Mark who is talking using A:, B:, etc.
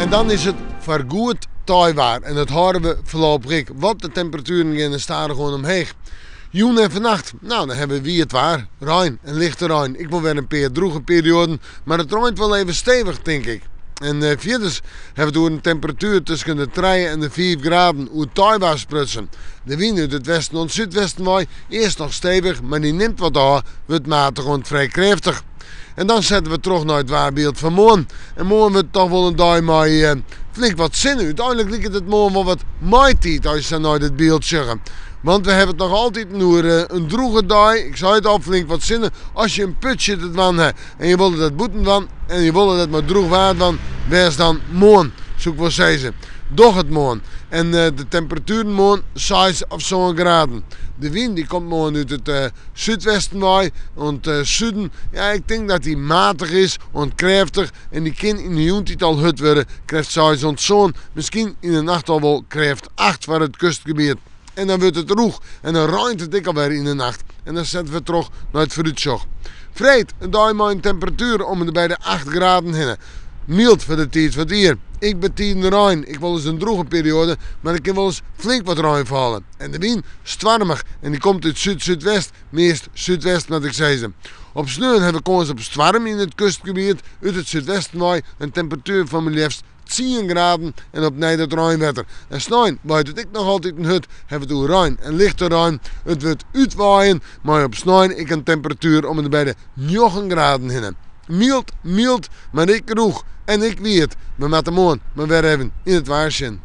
A: En dan is it foargoed teiwaar en dat hâlde we foarlopich ek, want de temperatueren geane stadichoan omheech. Jûn en fannacht, no dan hawwe we wiet waar, rein en lichte rein. Ek wol wer in pear drûge perioaden, mar it reint wol even stevich tink ik. En fierders hawwe we it oer in temperatuer tusken de trije en de fiif graden, oer teiwaar sprutsen. De wyn út it westen oant súdwesten wei, earst noch stevich, mar dy nimt wat ôf, wurdt matich oant frij krêftich. En dan sette we troch nei it waarbyld fan moarn. En moarn wurdt toch wol in dei mei flink wat sinne. Uteinlik liket it moarn wol wat maitiid as je sa nei dit byld sjogge. Want we hawwe it noch altiten oer in drûge dei. Ik sei it al, flink wat sinne. As je in putsje te dwaan ha en je wolle dat bûten dwaan en je wolle dat mei drûch waar dwaan, wês dan moarn, soe ik wol sizze. Doch it moarn. En de temperatueren moarn seis of sân graden. De wyn dy komt moarn út it súdwesten wei oant suden. Ja, ik tink dat dy matich is oant krêftich en dy kin yn de jûntiid al hurd wurde, krêft seis oant sân, miskien yn de nacht al wol krêft acht foar it kustgebiet. En dan wurdt it rûch en dan reint it ek alwer yn de nacht. En dan sette we troch nei it foarútsjoch. Freed, in dei mei in temperatuer om en by de acht graden hinne. Myld foar de tiid fan it jier. Ek bytiden rein, ek wolris in drûge perioade, mar der kin wolris flink wat rein falle. En de wyn stoarmich en dy komt út súd-súdwest, meast súdwest moat ik sizze. Op sneon hawwe we kâns op stoarm yn it kustgebiet, út it súdwesten wei in temperatuer fan mar leafst tsien graden en opnij dat reinwetter. En snein waait it ek noch altiten hurd, hawwe we it oer rein en lichte rein. It wurdt útwaaien mei op snein ek in temperatuer om en by de njoggen graden hinne. Myld, myld, mar ek rûch en ek wiet. We moatte moarn mar wer even yn it waar sjen.